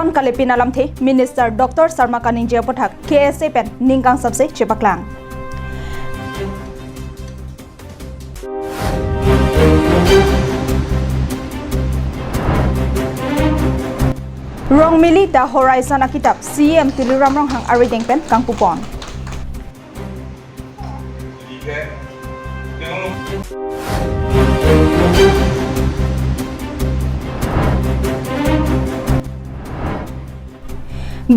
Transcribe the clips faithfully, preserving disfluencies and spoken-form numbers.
Kalipin alamthe Minister Doctor Sharma kaningje aputhak K S A pen ning kangsamse chepaklang. Rongmili The Horizon akitap C E M Tuliram Ronghang arideng pen kangpupon.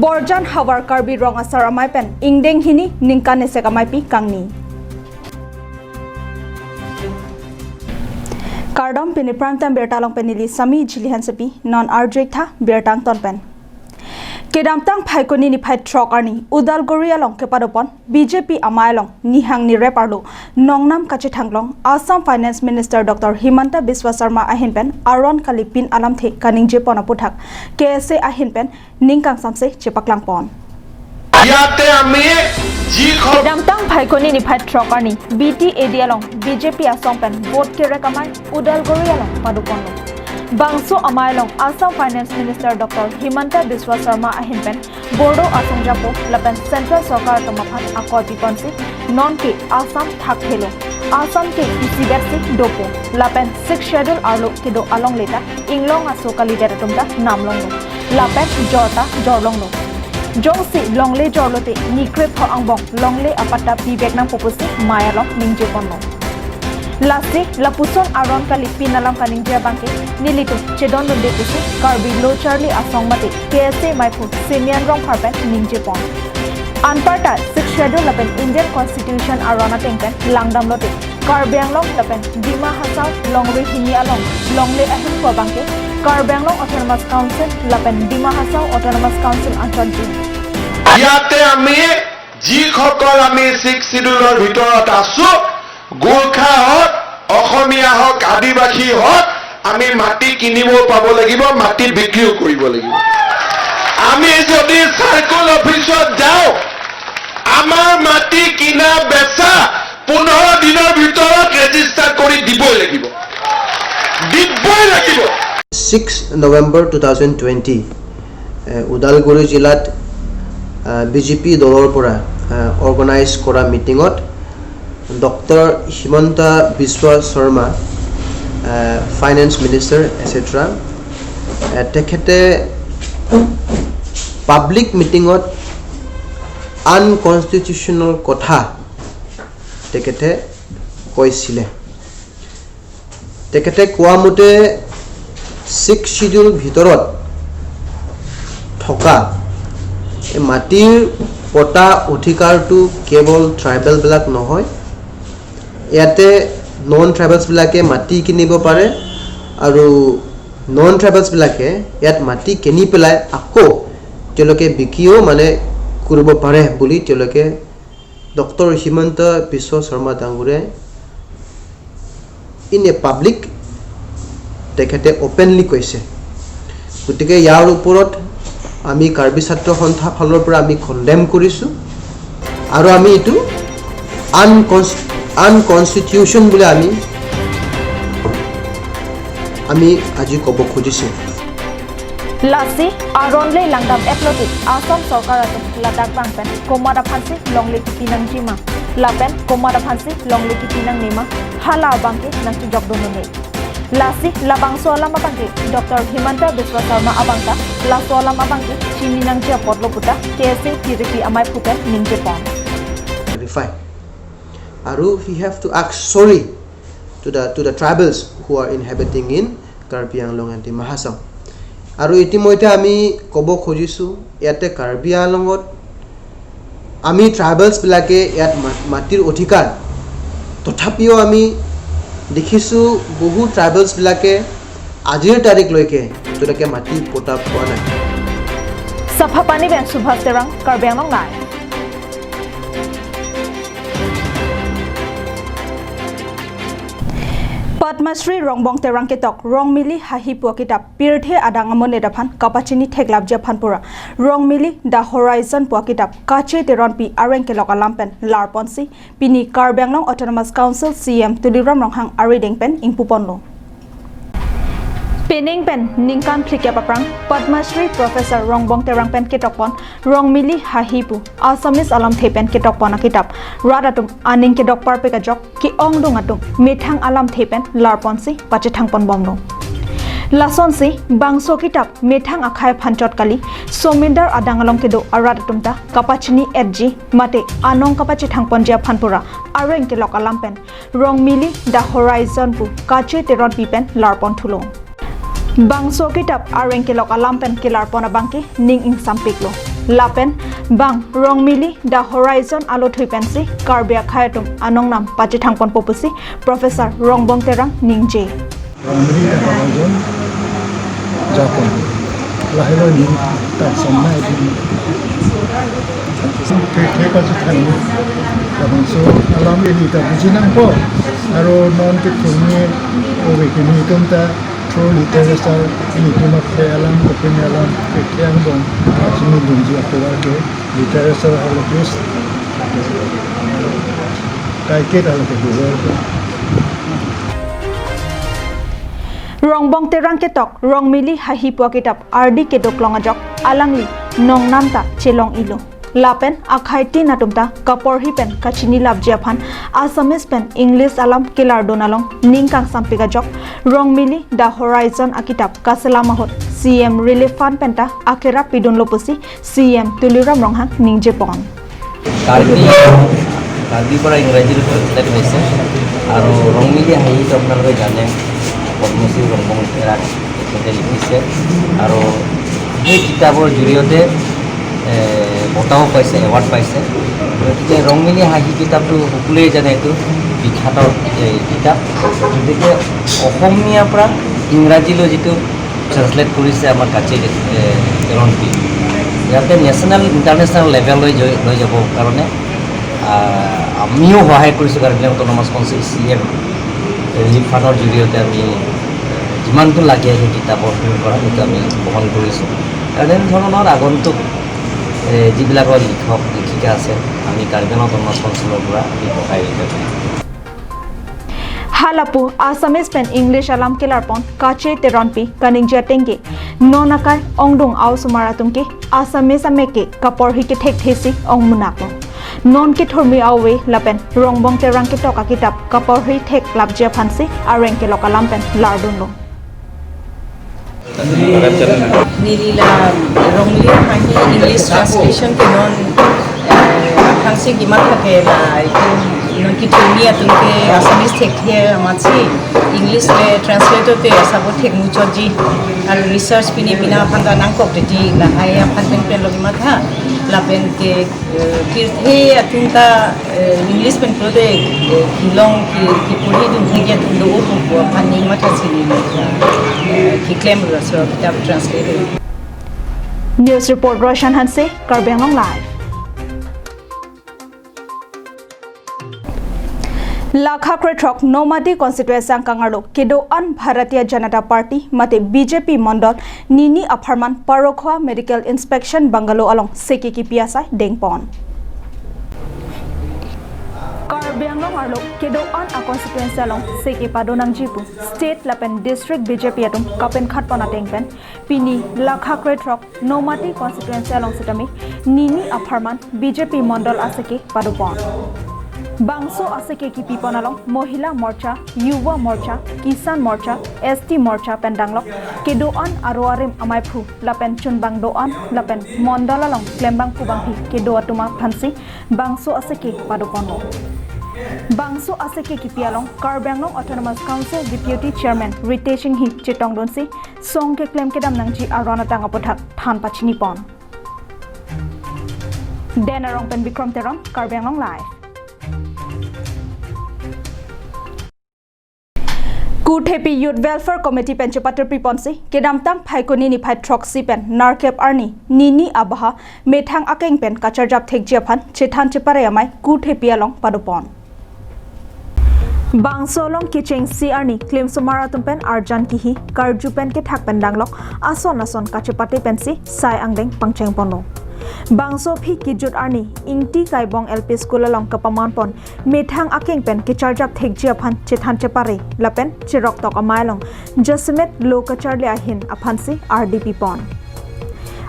Borjan havar Karbi Rong Asar Amei pen ingdeng hini ningkan nesek ameipi kangni. Kardom, pini Prime Time birta along pen neli Sami Jili Hansepi, non arju-ik tha birta angton pen. Kedamtang Phaikuni niphai throk arni Udalguri along kepadopon B J P amei along nihang nirep arlo nongnam kachethanglong Assam Finance Minister Doctor Himanta Biswa Sarma ahin pen aron kalipin alamthe kaningjepon aputhak K S A ahin pen ning kangsamse chepaklangpon. ইয়াতে আমি যি খ- Kedamtang Phaikuni niphai throk arni B T A D along B J P asong pen vote kerek amei Udalguri along padoponlo. Bangso amei along Assam Finance Minister Doctor Himanta Biswa Sarma ahin pen bordo asong japo lapen Central Sorkar atum aphan akoi piponsi nonke Assam thakthelo, Assam ke isivet si dopo lapen Sixth Schedule arlo kedo alongle ta inglong aso kalidet atum ta namlonglo lapen jor ta jorlonglo. Jongsi longle jorlote nikrepho angbong longle apatta pivek nangpo pusi mei along ningjeponlo. Lasi lapuson aron kalipin alam kaningje abangke nelitum chedondunde pusi Karbi Lo Charli Asong mate K S A meiphu Simeon Rongphar pen ningjepon. Anparta Sixth Schedule lapen Indian Constitution aron ateng pen langdamlote Karbi Anglong lapen Dima Hasao longri hini along longle ahin ko abangke Karbi Anglong Autonomous Council lapen Dima Hasao Autonomous Council anchonji. ইয়াতে আমি যিসকল আমি ছিক্স চিডিউলৰ ভিতৰত আছো, গোৰ্খা হওক, অসমীয়া হওক, আদিবাসী হওক, আমি মাটি কিনিব পাব লাগিব, মাটি বিক্ৰীও কৰিব লাগিব। আমি যদি চাৰ্কল অফিচত যাওঁ, আমাৰ মাটি কিনা বেচা পোন্ধৰ দিনৰ ভিতৰত ৰেজিষ্টাৰ কৰি দিবই লাগিব, দিবই লাগিব। Six November two thousand twenty, এ, ওদালগুৰি জিলাত, আ, বি জে পি দলৰ পৰা, আ, অৰ্গেনাইজ কৰা মিটিঙত ডক্টৰ হিমন্ত বিশ্ব শৰ্মা, আ, ফাইনেন্স মিনিষ্টাৰ, এটচেট্ৰা, আ, তেখেতে পাব্লিক মিটিঙত আনকনষ্টিটিউচনেল কথা তেখেতে কৈছিলে। তেখেতে কোৱা মতে ছিক্স চিডিউল ভিতৰত থকা এই মাটিৰ পটা অধিকাৰটো কেৱল ট্ৰাইবেলবিলাক নহয়, ইয়াতে নন ট্ৰাইবেলছবিলাকে মাটি কিনিব পাৰে আৰু নন ট্ৰাইবেলছবিলাকে ইয়াত মাটি কিনি পেলাই আকৌ তেওঁলোকে বিক্ৰীও মানে কৰিব পাৰে বুলি তেওঁলোকে ডক্টৰ হিমন্ত বিশ্ব শৰ্মা ডাঙৰীয়াই ইন এ পাব্লিক তেখেতে অপেনলি কৈছে। গতিকে ইয়াৰ ওপৰত আমি কাৰ্বি ছাত্ৰ সন্থা ফালৰ পৰা আমি কণ্ডেম কৰিছোঁ আৰু আমি এইটো আনকনচ-, আনকনষ্টিটিউচন বুলি আমি, আমি আজি ক'ব খুজিছোঁ। Lasi aron le langdam-etlote Assam Sorkar atum ladak bang pen komat aphansi longle kipi nangjima lapen komat aphansi longle kipi nangnema, hala abangke nangchejokdun un-e. Lasi labangso alam abangke Doctor Himanta Biswa Sarma abangta laso alam abangke chini nangji apotlo puta K S A T D P ameiphu pen ningjepon. Clarify. Aru he have to ask sorry to the, to the tribals who are inhabiting in Karbi Anglong and Dima Hasao. আৰু ইতিমধ্যে আমি ক'ব খুজিছোঁ, ইয়াতে কাৰ্বি আংলঙত আমি ট্ৰাইবেলছবিলাকে ইয়াত মা-, মাটিৰ অধিকাৰ, তথাপিও আমি দেখিছোঁ বহু ট্ৰাইবেলছবিলাকে আজিৰ তাৰিখলৈকে তেওঁলোকে মাটি পটা পোৱা নাই। Saphapani pen Subhas Terang, Karbi Anglong Live. Padma Shri Rongbong Terang ketok Rongmili Hahi pu akitap pirthe adang amonit aphan kapachini theklapji aphan pura Rongmili The Horizon pu akitap Kache Teronpi areng kelok alam pen larponsi pini Karbi Anglong Autonomous Council C E M Tuliram Ronghang arideng pen ingpuponlo. Penang pen ningkan phlikep aphrang Padma Shri Professor Rongbong Terang pen ketokpon Rongmili Hahi pu Assamese alamthe pen ketokpon akitap rat atum aning kedok parpek ajok ke-ongdung atum methang alamthe pen larponsi pachethangpon bomlo. Lasonsi bangso kitap methang akhei aphan chot kali, somindar adang along kedo arat atum ta kapachini etji mate anong kapachethangponji aphan pura areng kelok alam pen Rongmili The Horizon pu Kache Teronpi pen larpon thulo. Bangso kitap areng kelok alam pen kelarpon abang ke ning ingsampiklo. Lapen bang Rongmili The Horizon alothui pensi Karbi akhei atum anong nam pachethangponpo pusi Professor Rongbong Terang ningje. Rongmili The Horizon jakong. Lahelo ni tak sama itu. Ke ke pachethang ni. Labangso alam ini ta buji nangpo. Aro non ke thumi ove ke ni tum ta through literature ini tum ke alam ke pini alam ke ke angbong. Sini dunji akhei ke literature hologist. Kaiket along ke dua. Rongbong Terang ketok Rongmili Hahi pu akitap ardi kedoklong ajok alangli nongnam ta chelong-ilo. Lapen akhei tin atum ta kaporhi pen kachinilapji aphan Assamese pen English alam kelardun along ning kangsampik ajok Rongmili The Horizon akitap kaselam ahut C M Relief Fund pen ta akerap pidunlo pusi C M Tuliram Ronghang ningjepon. Karbi, কাৰ্বিৰ পৰা ইংৰাজীলৈ ট্ৰেন্সলেট হৈছে। আৰু ৰংমিলি হাঁহিটো আপোনালোকে জানে, পদ্মশ্ৰী ৰংবং তেৰাক তেখেতে লিখিছে। আৰু সেই কিতাপৰ জৰিয়তে, এ, বঁটাও পাইছে, এৱাৰ্ড পাইছে। গতিকে ৰংমিলি হাঁহি কিতাপটো সকলোৱে জানে, এইটো বিখ্যাত, এ, কিতাপ। গতিকে অসমীয়াৰ পৰা ইংৰাজীলৈ যিটো ট্ৰেন্সলেট কৰিছে আমাৰ কাচে, এ, তেৰণপি। ইয়াতে নেশ্যনেল, ইণ্টাৰনেশ্যনেল লেভেললৈ লৈ, লৈ যাবৰ কাৰণে, আ, আমিও সহায় কৰিছোঁ Karbi Anglong autonomous council C M relief ফাণ্ডৰ জৰিয়তে আমি যিমানটো লাগে সেই কিতাপৰ পৰা সেইটো আমি বহন কৰিছোঁ। আৰু এনেধৰণৰ আগন্তুক, এ, যিবিলাকৰ লিখক, লিখিকা আছে, আমি কাৰ্বি আংলং অট'নমাছ কাউন্সিলৰ পৰা আমি সহায় কৰিম। Halapu Assamese pen English alam kelarpon Kache Teronpi kaningje ateng ke, non akai ongdung a-osomar atum ke Assamese amek ke kaporhi kethekthesi ongmunaklo. Non kethurmi a-ove lapen Rongbong Terang ketok akitap kaporhi theklapji aphansi areng kelok alam pen lardunlo. Neli la Rongmili Hahi English translation ke non, eh, aphrangsi kematha ke la itum non kethurmi atum ke Assamese thekthe amatsi English le translate te asabo thekmuchotji. Ar research pine pina aphan ta nangkok titi lahai aphan pen pen lo kematha lapen ke Eh, pirthe atum ta, eh, English pen pulote, eh, kelong ke, keporhi dun thekji atum do-o pu aphan ning mathasi neli, eh, keklem laso kitab translate. News report Roshan Hanse, Karbi Anglong Live. Lakha krethrok Nomati constituency angkang arlo kedo-an Bharatiya Janata Party mate B J P mondol nini apharman Parokhowa Medical Inspection Bungalow along seke kipi asai dengpon. Karbi Anglong arlo kedo-an a constituency along seke padonangji pu state lapen district B J P atum kapenkhatpon ateng pen pini lakha krethrok Nomati constituency along sitame nini apharman B J P mondol aseke padopon. Bangso aseke kipipon along Mohila Morcha, Yuva Morcha, Kisan Morcha, S T Morcha pen danglok kedo-an aro arim amaiphu lapen chunbang do-an lapen mondol along klembang kubangpi kedo atum aphansi bangso aseke padoponlo. Bangso aseke kipi along Karbi Anglong Autonomous Council Deputy Chairman Ritesh Enghi chetongdunsi song keklem kedam nangji aron atang aputhak than pachinipon. Den Arong pen Bikrom Teron, Karbi Anglong Live. Kuthepi Youth Welfare Committee pen chepatirpiponsi kedamtang Phaikuni niphai throksi pen nerkep arni nini abaha methang akeng pen kacharjap thekji aphan chethan chepare amei Kuthepi along padopon. Bangso along kechengsi arni klimsomar atum pen arjan kihi karju pen kethak pen danglok ason ason kachepate pensi sai angdeng pangchengponlo. Bangso aphi kejut arni Ingti Kaibong L P School along kapamanpon methang akeng pen kecharjap thekji aphan chethan chepare lapen cheroktok amei along jasemet lo kacharli ahin aphansi ardi pipon.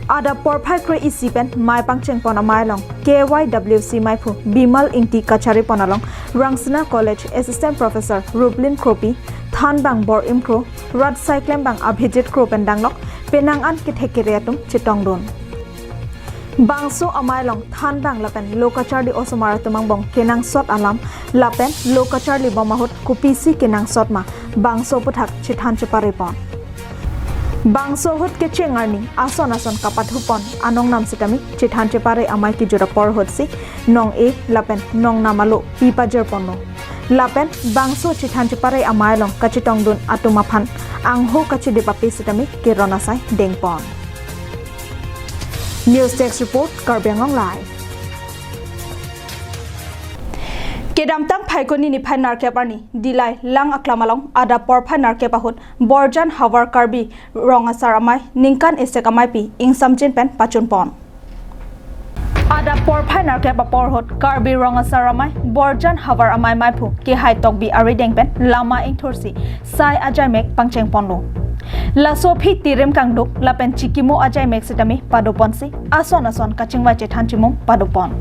Adap porphai kre-isi pen mei pangchengpon amei along K Y W C meiphu Bimal Ingti kacharipon along Rangsina College Assistant Professor Rublin Kropi, thanbang Bor-im Kro, rat asai klembang Abhijit Kro pen danglok penang an kethek kere atum chetongdun. Bangso amei along thanbang lapen lo kacharli osomar atum angbong kenangsot alam lapen lo kacharlibom ahut kopisi kenangsot ma bangso aphuthak chethan cheparepon. Bangso ahut kecheng arni ason ason kapathupon anongnam sitame chethan chepare amei kejut apor ahutsi nong-e lapen nongnam alo pi pajirponlo. Lapen bangso chethan chepare amei along kachetongdun atum aphan angho kachedip ape sitame keron asai dengpon. News Desk Report, Karbi Anglong Live. Kedamtang Phaikuni niphai nerkep arni Dillai lang aklam along adap porphai nerkep ahut Borjan Havar Karbi Rong Asar Amei ningkan isek ameipi ingsamjin pen pachunpon. Adap porphai nerkep apor ahut Karbi Rong Asar Amei Borjan Havar Amei meiphu Kehai Tokbi arideng pen lama ingthursi sai ajaimek pangchengponlo. Laso aphi tirim kangduk lapen chikimo ajaimek sitame padoponsi ason ason kachingvai chethan chimung padopon.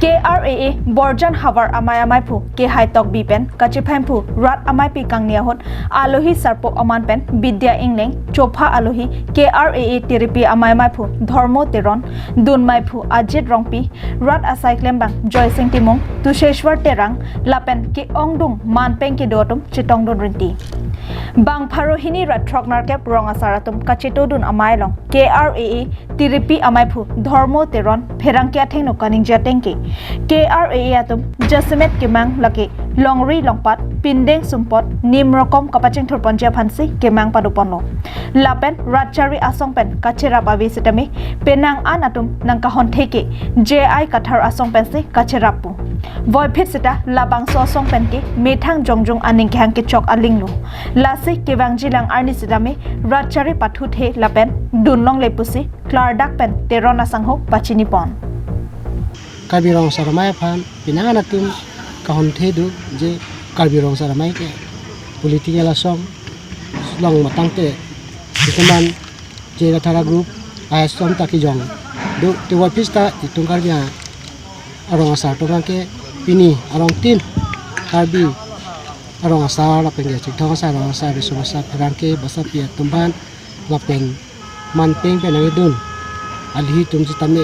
K R A A Borjan Havar Amei ameiphu Kehai Tokbi pen kachephemphu rat ameipi kangni ahut alohi sarpo aman pen Bidya Ingleng, chopha alohi K R A A Tiripi Amei meiphu Dhormo Teron, dun meiphu Ajit Rongpi, rat asai klembang Joysing Timung, Tusheshwar Terang lapen ke-ongdung manpeng kedo atum chetongdun rinti. Bang pharo hini ra throk nerkep rong asar atum kachetongdun amei along K R A A Tiripi ameiphu Dhormo Teron pherangke athengno kaningje ateng ke K R A A atum jasemet kemang lake longri longpat, pindeng sumpot, nim rokom kapachingthurponji aphansi kemang padoponlo. Lapen rat chari asong pen kacherap ave sitame penang an atum nangkahonthe ke J I Kathar asong pensi kacherap pu. Voiphit seta labangso asong pen ke methang jongjung aning kehang kechok alinglo. Lasi kevangjilang arni sitame rat chari pathuthe lapen dun longle pusi klardak pen Teron asangho pachinipon. Karbi Rong Asar Amei aphan penang an atum kahonthe do je Karbi Rong Asar Amei ke political asong long matang te iteman je Kathar group asong ta kejong do te voiphit seta itum Karbi arong asar atum ke pini arongtin Karbi arong asar lapen ke Chingthong asar, arong asar, risong asar, pherangke basapi atum aphan lapen manpeng pen nangkedun alohi atum sitame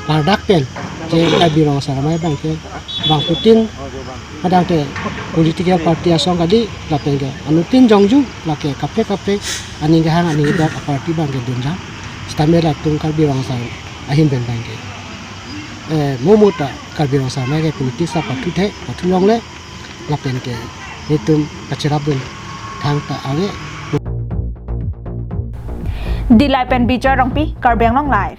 klardak pen je Karbi Rong Asar Amei abang ke bangphutin padang te political party asong kali lapen ke anuttin jongjung lake kaprek kaprek aning kehang aning kedo aparty abang ke dunjang sitame latum Karbi Rong Asar ahin pen abang ke eh, mo mo ta Karbi Rong Asar Amei ke politics ta pathuthe, pathu longle lapen ke netum kacherapdun thangta ave. Dillai pen Bijoy Rongpi, Karbi Anglong Live.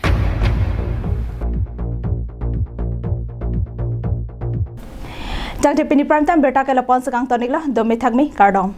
Tangte pini prime time birta ke lapu-an si kangton-iklo, dome thakme, kardom.